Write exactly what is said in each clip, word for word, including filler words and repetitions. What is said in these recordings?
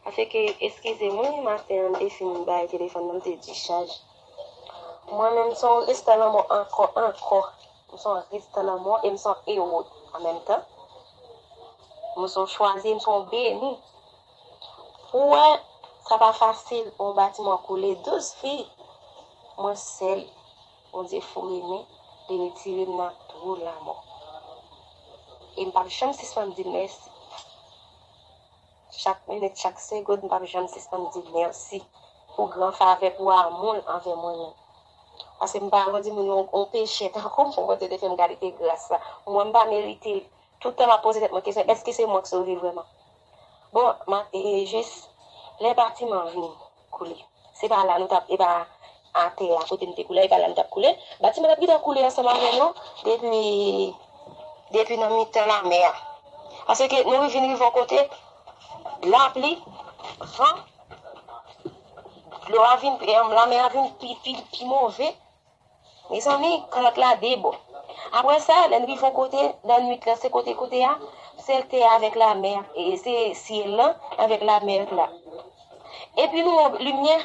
Paske, eskize m wi, maten an, m te fin bay telefòn nan, m te dichaj. Mwen menm, m se yon rezistan lanmò ankò, ankò. M se yon rezistan lanmò e m se yon ewo an menm tan. M se yon chwazi, m se yon beni. Ou wè, sa pa fasil, yon batiman koule, douz fi, mwen sèl. Bondye foure men, li retire m nan twou lanmò. E m p ap janm sispann di l mèsi. Chak minit, chak segonn, m p ap janm sispann di l mèsi pou gran favè, pou amou l anvè mwen menm. Paske m pa grandi moun yon, yon peche tankou m, pou Bondye te fè m kalite gras sa. Mwen, m pa merite l. Tout tan m ap poze tèt mwen kesyon, èske se mwen k sove vrèman? Bon, ma, e, jis, lè batiman vin koule, se pa la nou t ap, e pa atè a kote m te koule, e pa la nou t ap koule. Batiman t ap gentan koule ansanm avè nou depi, depi nan mitan lamè a. Paske nou vin rive yon kote, lapli, van, dlo a vin, e, lamè a vin pi, pi, pi move. Mezanmi, kalòt la debò. Apre sa, lè n rive yon kote, nan nwit lan, se kote, kote a, se tè avèk lamè, e se syèl lan avèk lamè la. Epi nou wè limyè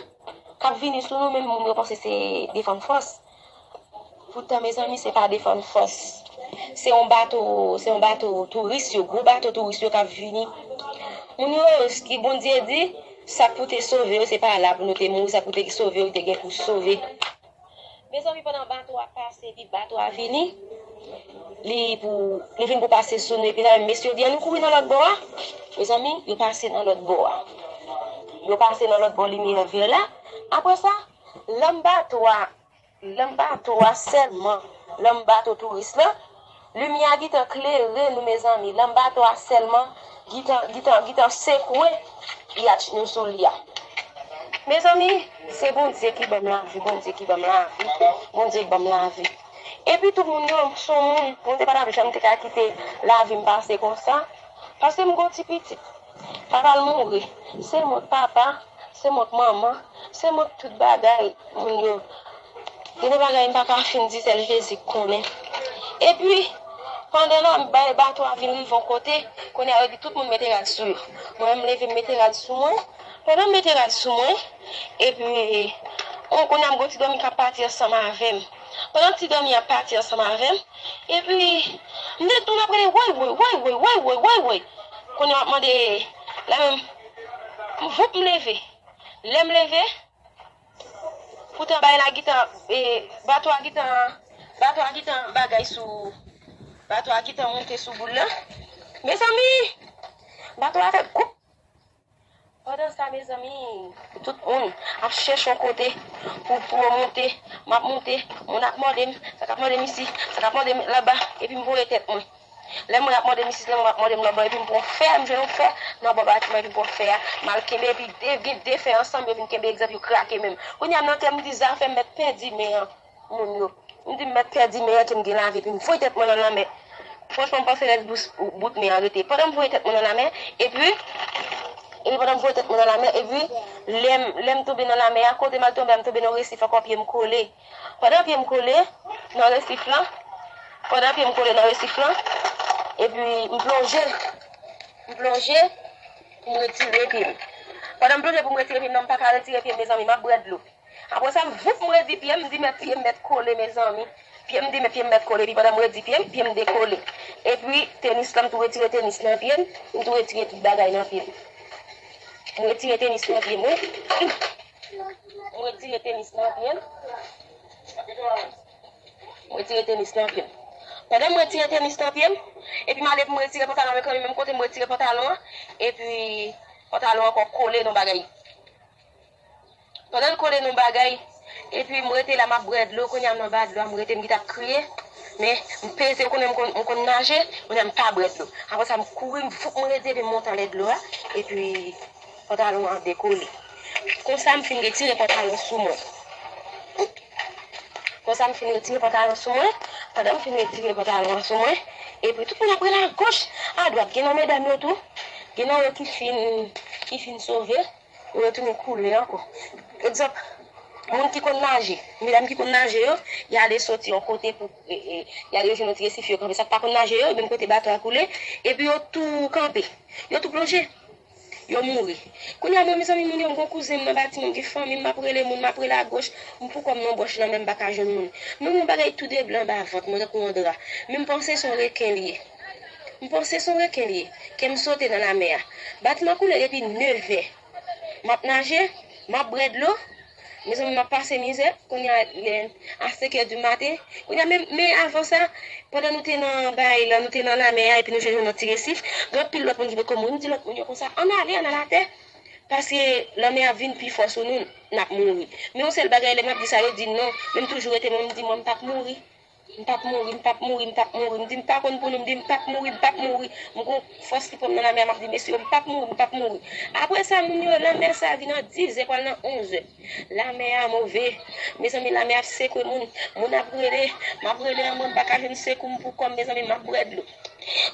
k ap vini sou nou, menm moun yo panse se defann fòs. Poutan, mezanmi, se pa defann fòs. Se yon bato, se yon bato touris yo, gwo bato touris yo k ap vini. Moun yo, ki Bondye di, sa k pou te sove yo, se pa la pou nou te mouri, sa k pou te sove yo, te gen pou sove. Mezanmi, pandan bato a pase, epi bato a vini, li pou, li vin pou pase sou nou, epi la, mesye yo di, "Ann nou kouri nan lòt bò a." Mezanmi, yo pase nan lòt bò a. Yo pase nan lòt bò limyè vè la. Apre sa, lanm bato a, lanm bato a sèlman, lanm bato touris la, limyè a gentan klere nou, mezanmi. Lanm bato a sèlman gentan, gentan, gentan sekwe yatch nou sou li a. Mezanmi, se Bondye ki ban m lavi, Bondye ki ban m lavi, Bondye ki ban m lavi. Epi tou moun yo, m se yon moun, Bondye pa t ap janm te ka kite lavi m pase konsa, paske m gon ti pitit. Papa l mouri. Se mwen k papa, se mwen k manman, se mwen k tout bagay moun yo. Gen de bagay m pa ka fin di, sèl Jezi k konnen. Epi, pandan nan bay bato a vin rive yon kote, kounye a yo di tout moun mete rad sou yo. Mwen menm m leve m mete rad sou mwen. Pandan m mete rad sou mwen, epi, on, kounye a m gon ti dòmi k ap pati ansanm avè m. Pandan ti dòmi ap pati ansanm avè m, epi, m te tou m ap rele woy woy, woy woy, woy woy, woy woy. Kounye a m ap mande, la menm, m voup m leve. Lè m leve, poutan bay la gentan, e, bato a gentan, bato a gentan bagay sou, bato a gentan monte sou boul la. Mezanmi, bato a fè goup. Pandan sa, mezanmi, tout moun ap chèche yon kote pou, pou yo monte. M ap monte, moun ap mande m, sa k ap mande m isi, sa k ap mande m laba, epi m voye tèt mwen. Lè moun ap mande m isi, lè moun ap mande m lòtbò, epi m pran fè, m jwenn yon fè nan bò batiman, epi m pran fè a, m al kenbe, epi de, gen de fè ansanm, yo vin kenbe egzanp, yo krake menm. Kounye a, nan kè m di zafè m mèt pèdi men an, moun yo. M di m mèt pèdi men an, ke m gen lavi, epi m voye tèt mwen nan lanmè. Franchman, m panse lè bout, bout men an rete. Pandan m voye tèt mwen nan lanmè, epi, epi pandan m voye tèt mwen nan lanmè, epi lè m, lè m tonbe nan lanmè a, kote m al tonbe a, m tonbe nan resif ankò, pye m kole. Pandan pye m kole nan resif lan, pandan pye m kole nan resif lan, epi m plonje, m plonje pou m retire pye m. Pandan m plonje pou m retire pye m nan, m pa ka retire pye m, mezanmi, m ap bwè dlo. Apre sa, m voup, m redi pye m, m di mèt pye m mèt kole, mezanmi. Pye m, m di mèt pye m mèt kole, epi pandan m redi pye m, pye m dekole. Epi tenis lan, m tou retire tenis nan pye m, m tou retire tout bagay nan pye m. M retire tenis nan pye m, wi. M retire tenis nan pye m. M retire tenis nan pye m. Pandan m retire tenis nan pye m, epi m ale pou m retire pantalon mwen kanmenm, menm kote m retire pantalon an, epi pantalon an ankò kole nan bagay. Pandan l kole nan bagay, epi m rete la, m ap bwè dlo, kounye a m nan ba dlo a, m rete, m gentan ap kriye, men m peze, ou konnen m konn, m konn naje, kounye a m pa bwè dlo. Apre sa, m kouri, m foup, m redi, epi m monte anlè dlo a, epi pantalon an dekole. Konsa, m fin retire pantalon sou mwen. Konsa, m fin retire pantalon sou mwen. Pandan m fin retire pantalon an sou mwen, epi tout moun ap rele agoch, adwat. Gen nan medam yo tou, gen nan yo ki fin, ki fin sove, yo retounen koule ankò. Egzanp, moun ki konn naje, medam ki konn naje yo, y ale soti yon kote pou, e, e, y ale jwenn yon ti resif yo kanpe. Sa k pa konn naje yo, menm kote bato a koule, epi yo tou kanpe. Yo tou plonje. Yo mouri. Kounye a mwen, mezanmi, moun yo, m gon kouzen m nan batiman, m gen fanmi m, m ap rele moun, m ap rele agoch, m pou kò m nan bòch lanmè, m pa ka jwenn moun. Men m yon bagay tou de blan anba vant mwen, tankou yon dra. Men m panse se yon reken li ye. M panse se yon reken li ye. Kè m sote nan lamè a. Batiman koule depi nevè. M ap naje, m ap bwè dlo. Mezanmi, m ap pase mizè. Kounye a, lè, a senkè di maten. Kounye a, men, men avan sa, pandan nou te nan bay la, nou te nan lamè a, epi nou jwenn yon ti resif, gen anpil lòt moun ki vin kòm mwen. M di lòt moun yo konsa, ann ale, ann al atè. Paske lanmè a vin pi fò sou nou, n ap mouri. Men yon sèl bagay, lè m ap di sa, yo di non. Men m toujou rete, mwen, m di, mwen, m p ap mouri. M p ap mouri, m p ap mouri, m p ap mouri. M di, m pa konn pou nou, m di, m p ap mouri, m p ap mouri. M gon fòs ki pran m nan lamè a, m ap di, mesye yo, m p ap mouri, m p ap mouri. Apre sa, moun yo, lanmè sa vin nan dizè, pral nan onzè. Lamè a move. Mezanmi, lamè ap sekwe moun. Moun ap rele, m ap rele anmwe, m pa ka jwenn sekou m pou kò m, mezanmi, m ap bwè dlo.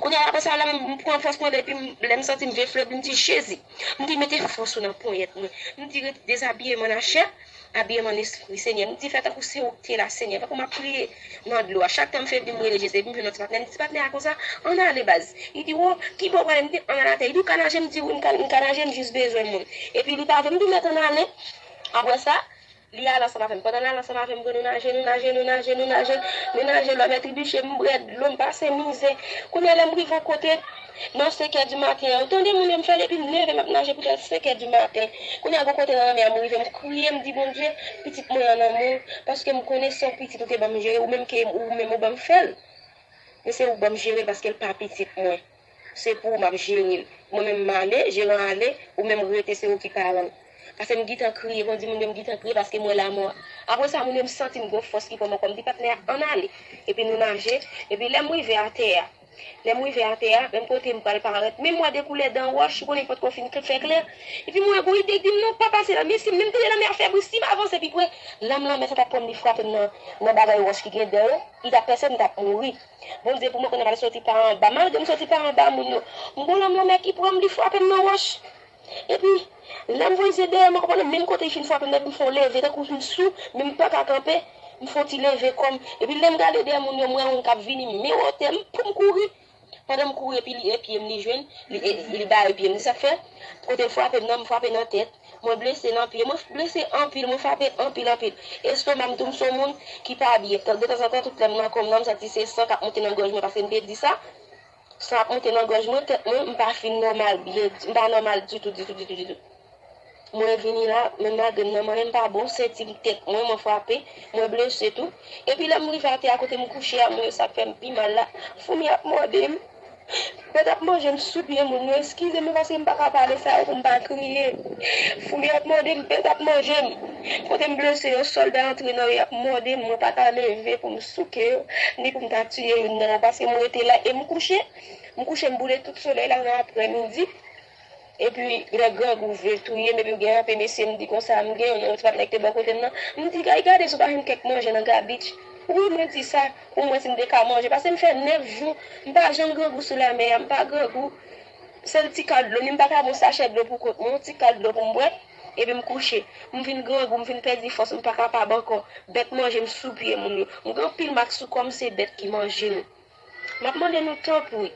Kounye a, apre sa, la, m pran fòs mwen, epi m- lè m santi m vle flebi, m di, Jezi. M di, mete fòs ou nan ponyèt mwen. M di, ret- dezabiye m an chè, abiye m an espri, Senyè. M di, fè tankou se ou ki te la, Senyè. Tankou m ap priye nan dlo a. Chak tan m febli, m rele Jezi. Epi m jwenn yon ti patnè. M di, ti patnè a konsa, ann ale baz. Li di, wo, ki bò w prale? M di, ann al atè. Li di, ou ka naje? M di, wi, m ka, m ka naje, m jis bezwen moun. Epi li pa vle, m di, mèt ann ale. Apre sa, li ale ansanm avè m. Pandan l ale ansanm avè m, nou naje, nou naje, nou naje, nou naje, nou naje, lòmè tribiche, m bwè dlo, m pase mizè. Kounye a, lè m rive yon kote, nan senkè di maten an, ou tande moun yo, m fè depi nevè m ap naje pou tèl senkè di maten. Kounye a, gon kote nan lanmè a, m rive, m kriye, m di, Bondye, pitit mwen an nan men w, paske m konnen se yon pitit ou te ban m jere, ou menm ke, ou menm ou ban m fè l. Men se ou ban m jere l paske l pa pitit mwen. Se pou ou m ap jere l. Mwen menm m ale, jere an ale, ou menm rete, se ou ki paran l. Paske m gentan kriye, kon di moun yo m gentan kriye paske m wè lamò a. Apre sa, moun yo m santi m gon fòs ki pran m ankò, m di patnè a, ann ale. Epi nou naje, epi lè m rive atè a, lè m rive atè a, menm kote m pral parèt, men m wè de koulè dan wòch, ou konnen potko fin fè klè. Epi m wè gon ide k di m non, pa pase la, men si menm tande lanmè a fè bri, si m avanse pi pre, lanm lanmè sa t ap pran m, li frape m nan, nan bagay wòch ki gen dan yo, li t ap pèse m, m t ap mouri. Bondye pou mwen konnen m al soti pa anba. Malgre m soti pa anba moun yo, m gon lanm lanmè ki pran m, li frape m nan wòch. Epi, lè m voye zye dèyè m ankò, pandan menm kote li fin frape m nan, epi m fè yon leve, tankou m sou, men m pa ka kanpe, m fè yon ti leve kò m. Epi lè m gade dèyè moun yo, m wè youn k ap vini, men wotè m, pou m kouri. Pandan m kouri, epi li, e pye m li jwenn, li, e, li bare pye m. Sa k fè, kote l frape m nan, m frape nan tèt. Mwen blese nan pye, mwen blese anpil, mwen frape anpil, anpil. Estoma m tou, m se yon moun ki pa byen. Tan- Detanzantan, tout lè m nan kò m nan, m santi se san k ap monte nan gòj mwen, paske m te di sa. San ap monte nan gòj mwen, tèt mwen, m pa fin nòmal byen, m pa nòmal ditou, ditou, ditou, ditou. Mwen vini la, menm malgre m nan manyen, m pa bon, senti m tèt mwen, mwen frape, mwen blese tou. Epi lè m rive atè a kote m kouche a, mwen sa k fè m pi mal la, foumi ap mòde m. Bèt ap manje m sou pye moun yo, eskize m paske m pa ka pale sa yo pou m pa kriye. Foumi ap mòde m, bèt ap manje m. Kote m blese yo, sòlda antre nan yo, y ap mòde m, mwen pa ka leve pou m souke yo, ni pou m ta tiye youn nan yo, paske mwen rete la e m kouche. M kouche, m boule tout solèy la nan aprèmidi. Epi, lè grangou vle touye m, epi m gen anpe mesye, m di konsa, m gen yon ti patnè ki te bò kote m nan. M di, gay, gade si w pa jwenn kèk manje nan gabich. Wi, mwen di sa, pou mwen si m te ka manje. Paske m fè nèf jou, m pa janm grangou sou lamè a, m pa grangou. Sèl ti kal dlo, ni m pa ka bon sachè dlo pou kont mwen, yon ti kal dlo pou m bwè, epi m kouche. M vin grangou, m vin pèdi fòs, m pa kapab ankò. Bèt manje m sou pye moun yo. M gen anpil mak sou kò m, se bèt ki manje m. M ap mande nou tanpri,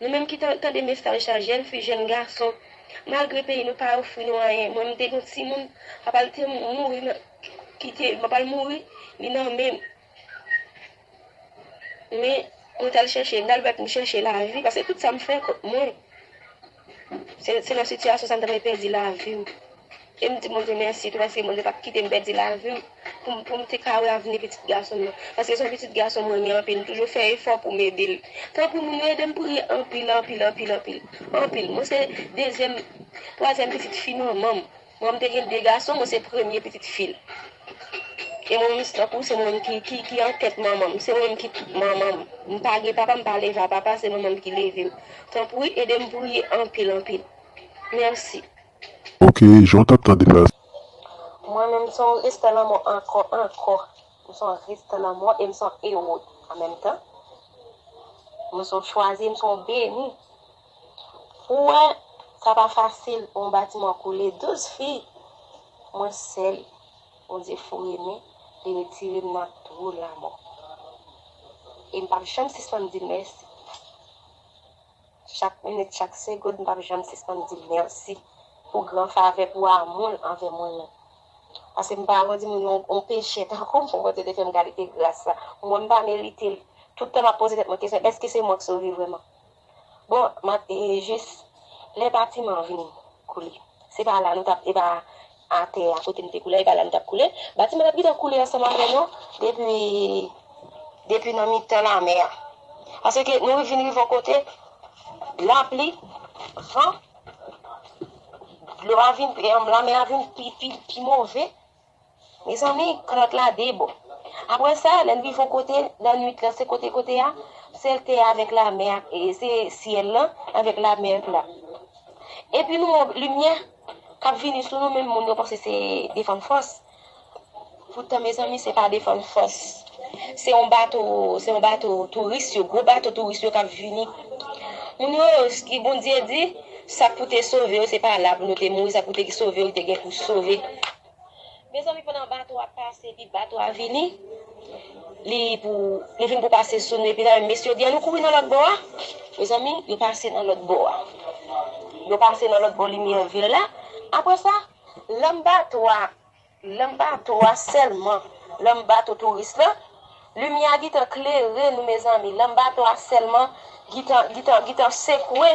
nou menm ki tan- tande mesaj sa, jèn fi, jèn gason, malgre peyi nou pa ofri nou anyen, mwen m te gen yon timoun, papa l te mouri nan, kite, papa l mouri, li nan men m. Men, mwen t al chèche, m t al bat pou m chèche lavi, paske tout sa m fè kont mwen. Se, se nan sitiyasyon sa m t ap pèdi lavi m. E m di Bondye mèsi tou, paske Bondye pa t kite m pèdi lavi m pou m, pou m te ka wè avni pitit gason m nan. Paske se yon pitit gason m renmen anpil, m toujou fè efò pou m ede l. Tanpri, moun yo ede m priye anpil, anpil, anpil, anpil. Anpil. Mwen se dezyèm, twazyèm pitit fi manman m. Mwen, m te gen de gason, mwen se premye pitit fi l. E mwen menm, tankou se mwen menm ki, ki, ki antèt manman m, se mwen menm ki tout manman m. M pa gen papa, m pa leve a papa, se manman m ki leve m. Tanpri, ede m priye anpil, anpil. Mèsi. Ok, jan w t ap tande la. Mwen menm, m se yon restan lanmò ankò, ankò. M se yon restan lanmò e m se yon ewo an menm tan. Mwen se yon chwazi, m se yon beni. Ou wè, sa pa fasil pou yon batiman koule, douz fi. Mwen sèl, Bondye foure men, li retire m nan twou lanmò. E m p ap janm sispann di l mèsi. chak minit, chak segonn, m p ap janm sispann di l mèsi pou gran favè, pou amou l anvè mwen an. Paske m pa ankò di moun yon, yon peche tankou m, pou Bondye te fè m kalite gras sa. Mwen, m pa merite l. Tout tan m ap poze tèt mwen kesyon, èske se mwen k sove vrèman? Bon, m ap, e, jis, lè batiman an vin koule. Se pa la nou t ap, e pa atè a kote nou te koule, e pa la nou t ap koule. Batiman t ap gentan koule ansanm avè nou depi, depi nan mitan lamè a. Paske nou vin rive yon kote, lapli, van, dlo a vin, e, lamè a vin pi, pi, pi move. Mezanmi, kalòt la debò. Apre sa, lè n rive yon kote, lannwit lan, se kote, kote a, sèl tè a avèk lamè a, e se syèl lan avèk lamè la. Epi nou wè limyè k ap vini sou nou, menm moun yo panse se defann fòs. Poutan, mezanmi, se pa defann fòs. Se yon bato, se yon bato touris yo, gwo bato touris yo k ap vini. Moun yo, ki Bondye di, sa k pou te sove yo, se pa la pou nou te mouri, sa k pou te sove yo, te gen pou sove. Mezanmi, pandan bato a pase, epi bato a vini, li pou, li vin pou pase sou nou, epi la, mesye yo di, "Ann nou kouri nan lòt bò a." Mezanmi, yo pase nan lòt bò a. Yo pase nan lòt bò limyè vil la. Apre sa, lanm bato a, lanm bato a sèlman, lanm bato touris la, limyè a gentan klere nou, mezanmi. Lanm bato a sèlman gentan, gentan, gentan sekwe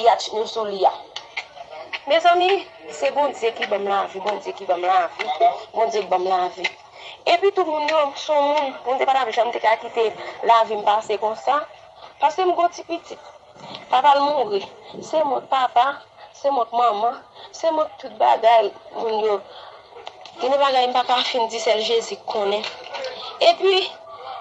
yatch nou sou li a. Mezanmi, se Bondye ki ban m lavi, Bondye ki ban m lavi, Bondye ki ban m lavi. Epi tou moun yo, m se yon moun, Bondye pa t ap janm te ka kite lavi m pase konsa. Paske m gon ti pitit. Papa l mouri. Se mwen k papa, se mwen k manman, se mwen k tout bagay moun yo. Gen de bagay m pa ka fin di, sèl Jezi k konnen. Epi,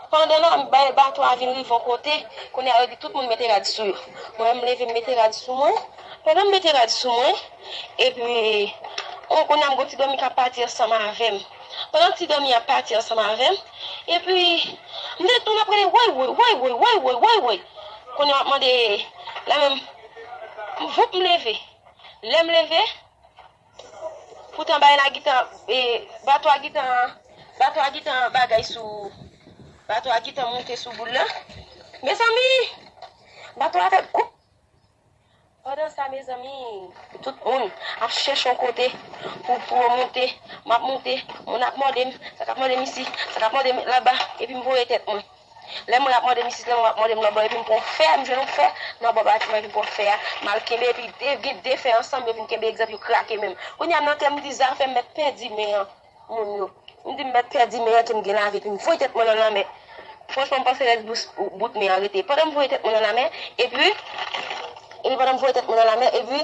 pandan nan bay bato a vin rive yon kote, kounye a yo di tout moun mete rad sou yo. Mwen menm m leve m mete rad sou mwen. Pandan m mete rad sou mwen, epi, on, kounye a m gon ti dòmi k ap pati ansanm avè m. Pandan ti dòmi ap pati ansanm avè m, epi m te tou m ap rele woy woy, woy woy, woy woy, woy woy. Kounye a m ap mande, la menm, m voup m leve. Lè m leve, poutan bagay la gentan, e, bato a gentan, bato a gentan bagay sou, bato a gentan monte sou boul la. Mezanmi, bato a fè goup. Pandan sa, mezanmi, tout moun ap chèche yon kote pou, pou yo monte. M ap monte, moun ap mande m, sa k ap mande m isi, sa k ap mande m laba, epi m voye tèt mwen. Lè moun ap mande m isi, lè moun ap mande m lòtbò, epi m pran fè, m jwenn yon fè nan bò batiman, epi m pran fè a, m al kenbe, epi de, gen de fè ansanm, yo vin kenbe egzanp, yo krake menm. Kounye a, nan kè m di, zafè m mèt pèdi men an. Moun yo. M di m mèt pèdi men an ke m gen lavi, epi m voye tèt mwen nan lanmè. Franchman, m panse lè bout, bout men an rete. Pandan m voye tèt mwen nan lanmè, epi, epi pandan m voye tèt mwen nan lanmè, epi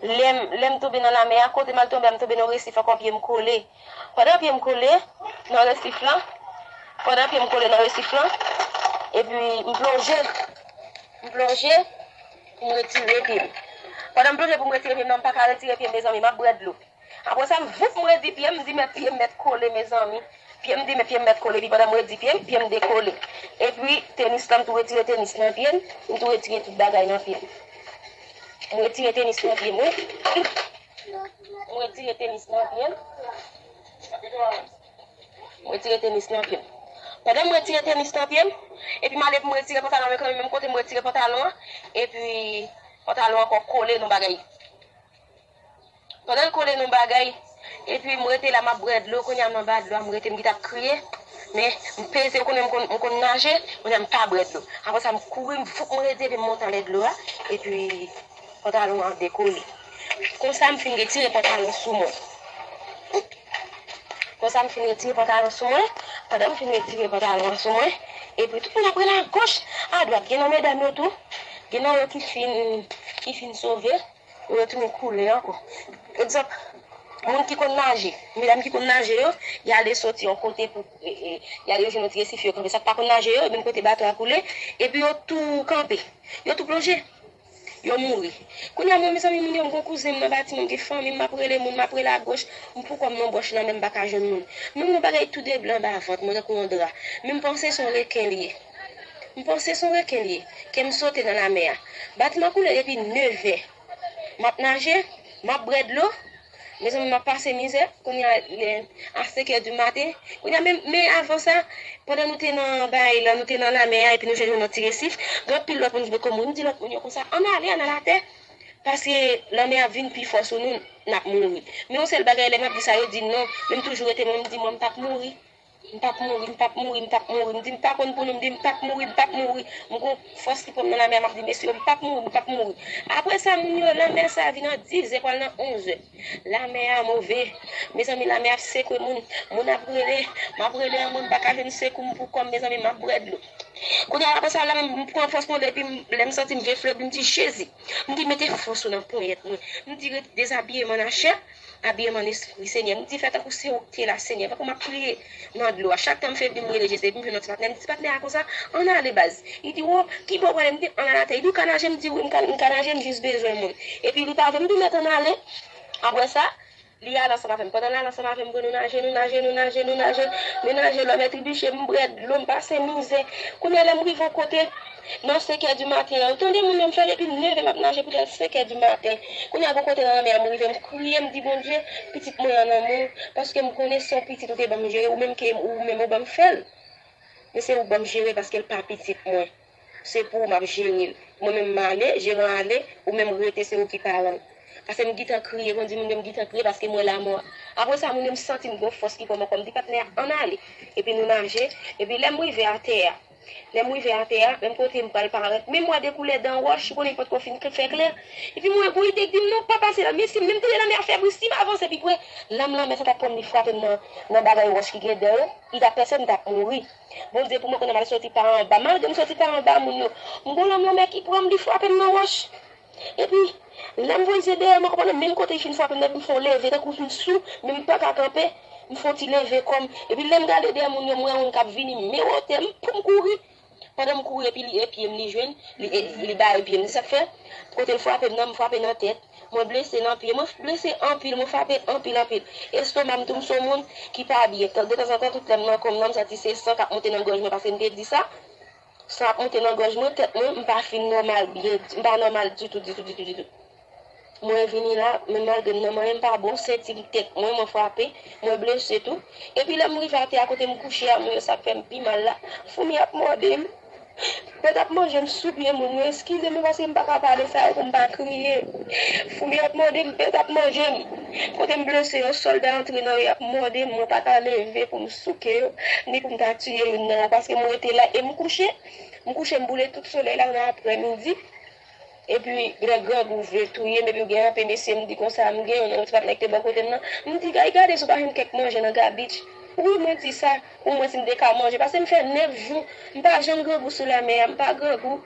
lè m, lè m tonbe nan lanmè a, kote m al tonbe a, m tonbe nan resif ankò, pye m kole. Pandan pye m kole nan resif lan, pandan pye m kole nan resif lan, epi m plonje, m plonje pou m retire pye m. Pandan m plonje pou m retire pye m nan, m pa ka retire pye m, mezanmi, m ap bwè dlo. Apre sa, m voup, m redi pye m, m di men pye m mèt kole, mezanmi. Pye m di men pye m mèt kole, epi pandan m redi pye m, pye m dekole. Epi tenis lan, m tou retire tenis nan pye m, m tou retire tout bagay nan pye m. M retire tenis nan pye m, wi. M retire tenis nan pye m. M retire tenis nan pye m. Pandan m retire tenis nan pye m, epi m ale pou m retire pantalon mwen kanmenm, menm kote m retire pantalon an, epi pantalon an ankò kole nan bagay. Pandan l kole nan bagay, epi m rete la, m ap bwè dlo, kounye a m anba dlo a, m rete, m gentan ap kriye, men m peze, ou konnen m konn, m konn naje, kounye a m pa bwè dlo. Apre sa, m kouri, m foup, m redi, epi m monte anlè dlo a, epi pantalon an dekole. Konsa, m fin retire pantalon sou mwen. Konsa, m fin retire pantalon sou mwen. Pandan m fin retire pantalon an sou mwen, epi tout moun ap rele agoch, adwat. Gen nan medam yo tou, gen nan yo ki fin, ki fin sove. Yo retounen koule ankò. Egzanp, moun ki konn naje, medam ki konn naje yo, y ale soti yon kote pou, e, e, y ale jwenn yon ti resif yo kanpe. Sa k pa konn naje yo, menm kote bato a koule, epi yo tou kanpe. Yo tou plonje. Yo mouri. Kounye a, mwen, mezanmi, moun yo, m gon kouzen m nan batiman, m gen fanmi m, m ap rele moun, m ap rele agoch, m pou kò m nan bòch lan, men m pa ka jwenn moun. Men m gon bagay tou de blan anba vant mwen, tankou yon dra. Men m panse se yon reken li ye. M panse se yon reken li ye. Kè m sote nan lamè a. Batiman koule depi nevè. M ap naje, m ap bwè dlo. Mezanmi, m ap pase mizè. Kounye a, lè, a senk è di maten. Kounye a, men, men avan sa, pandan nou te nan bay la, nou te nan lamè a, epi nou jwenn yon ti resif, gen anpil lòt moun ki poko mouri. M di lòt moun yo konsa, ann ale, ann al atè. Paske lanmè ap vin pi fò sou nou, n ap mouri. Men yon sèl bagay, lè m ap di sa, yo di non. Men m toujou rete, mwen, m di, mwen, m p ap mouri. M p ap mouri, m p ap mouri, m p ap mouri. M di, m pa konn pou nou, m di, m p ap mouri, m p ap mouri. M gon fòs ki pran m nan lamè a, m ap di, mesye yo, m p ap mouri, m p ap mouri. Apre sa, moun yo, lanmè sa vin a dizè, pral nan onzè. Lamè a move. Mezanmi, lamè ap sekwe moun. Moun ap rele. M ap rele, an moun pa ka jwenn sekou m pou kò m, mezanmi, m ap bwè dlo. Kounye a, apre sa, la menm, m pran fòs mwen, epi m- lè m santi m vle flebi, m di, Jezi. M di, mete fòs ou nan ponyèt mwen. M di, ret- dezabiye m an chè, abiye m an espri, Senyè. M di, fè tankou se ou ki te la, Senyè. Tankou m ap kriye nan dlo a. Chak tan m febli, m rele Jezi, epi m jwenn yon ti patnè, m di, ti patnè a konsa, ann ale baz. Li di, wo, ki bò w prale? M di, ann al atè. Li di, ou ka naje? M di, wi, m ka, m ka naje, m jis bezwen moun. Epi li pa vle, m di, mèt ann ale. Apre sa, li ale ansanm avè m. Pandan l ale ansanm avè m, nou naje, nou naje, nou naje, nou naje. Nou naje, lòmè tribiche, m bwè dlo, m pase mizè. Kounye a, lè m rive yon kote, nan senk è di maten an, ou tande moun yo, m fè depi nèf è m ap naje pou l al senk è di maten. Kounye a, gon kote nan lanmè a, m rive, m kriye, m di, Bondye, pitit mwen an nan men w, paske m konnen se yon pitit ou te ban m jere, ou menm ke, ou menm ou ban m fè l. Men se ou ban m jere paske l pa pitit mwen. Se pou ou m ap jere l. Mwen menm m ale, jere an ale, ou menm rete, se ou ki paran l. Paske m gentan kriye, kon di moun yo m gentan kriye paske m wè lamò a. Apre sa, moun yo m santi m gon fòs ki pran m ankò, m di patnè a, ann ale. Epi nou naje, epi lè m rive atè a, lè m rive atè a, menm kote m pral parèt, menm m wè de koulè dan wòch, ou konnen ki potko fin fè klè. Epi m wè gon ide k di m non, pa pase la, mesye, menm tande lanmè a fè bri, si m avanse pi pre, lanm lanmè sa t ap pran m, li frape m nan, nan bagay wòch ki gen dan yo, li t ap pèse m, m t ap mouri. Bondye pou mwen, kounye a m al soti pa anba. Malgre m soti pa anba moun yo, m gon lanm lanmè ki pran m, li frape m nan wòch. Epi, lè m voye zye dèyè m ankò, pandan menm kote li fin frape m nan, epi m fè yon leve, tankou m fin sou, men m pa ka kanpe, m fè yon ti leve kò m. Epi lè m gade dèyè moun yo, m wè yon moun k ap vini, men wotè m, pou m kouri. Pandan m kouri, epi li epye m, li jwenn, li, li ba epye m. Li sa k fè, kote l frape m nan, m frape nan tèt. Mwen blese nan pye, mwen blese anpil, mwen frape anpil, anpil. Estoma m tou, m se yon moun ki pa byen. Tan- Detanzantan, tout lè m nan kò m nan, m santi se san k ap monte nan gòj mwen, paske m te di sa. San ap monte nan gòj mwen, tèt mwen, m pa fin nòmal byen, m pa nòmal ditou, ditou, ditou, ditou. Mwen vini la, men malgre m nan manyen, m pa bon, senti m tèt mwen, mwen frape, mwen blese tou. Epi lè m rive atè a kote m kouche a, moun yo sa k fè m pi mal la, foumi ap mòde m. Bèt ap manje m sou pye moun yo, eskize mwen paske m pa ka pale sa yo pou m pa kriye. Foumi ap mòde m, bèt ap manje m. Kote m blese yo, sòlda antre nan yo, y ap mòde m, mwen pa ka leve pou m souke yo, ni pou m ta tiye youn nan yo, paske m rete la e m kouche. M kouche, m boule tout solèy la nan aprèmidi. Epi, lè grangou vle touye m, epi m gen anpe mesye, m di konsa, m gen yon ti patnè ki te bò kote m nan. M di, gay, gade si w pa jwenn kèk manje nan gabich. Wi, mwen di sa. Omwen si m te ka manje. Paske m fè nèf jou, m pa janm grangou sou lanmè a, m pa grangou.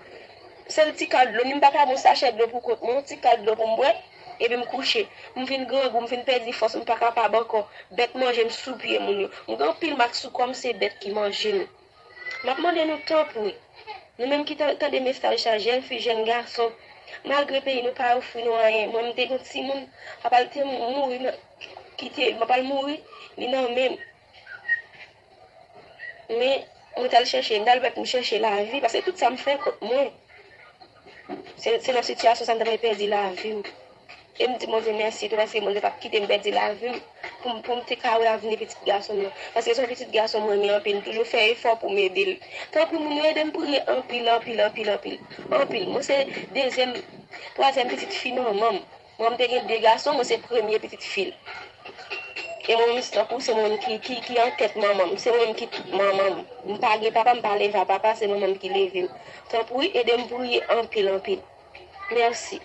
Sèl ti kal dlo, ni m pa ka bwè yon sachè dlo pou kont mwen, yon ti kal dlo pou m bwè, epi m kouche. M vin grangou, m vin pèdi fòs, m pa kapab ankò. Bèt manje m sou pye moun yo. M gen anpil mak sou kò m, se bèt ki manje m. M ap mande nou tanpri, nou menm ki ta- tande mesaj sa, jèn fi, jèn gason, malgre peyi nou pa ofri nou anyen, mwen m te gon timoun, papa l te mouri, nan- kite, papa l mouri, li nan men m. Men, mwen t al chèche, m t al pèp m chèche lavi, paske tout sa m fè kont mwen. Se, se nan sitiyasyon sa m ta pral pèdi lavi m. E m di Bondye mèsi tou, paske Bondye pa t kite m pèdi lavi m pou m, pou m te ka wè avni pitit gason m nan. Paske se yon pitit gason m renmen anpil, m toujou fè efò pou m ede l. Tanpri, moun yo ede m priye anpil, anpil, anpil, anpil. Anpil. Mwen se dezyèm, twazyèm pitit fi manman m. Mwen, m te gen de gason, mwen se premye pitit fi l. E mwen menm, tanpri, se mwen menm ki, ki, ki antèt manman m. Se mwen menm ki tout manman m. M pa gen papa, m pa leve a papa, se manman m ki leve m. Tanpri, ede m priye anpil, anpil. Mèsi.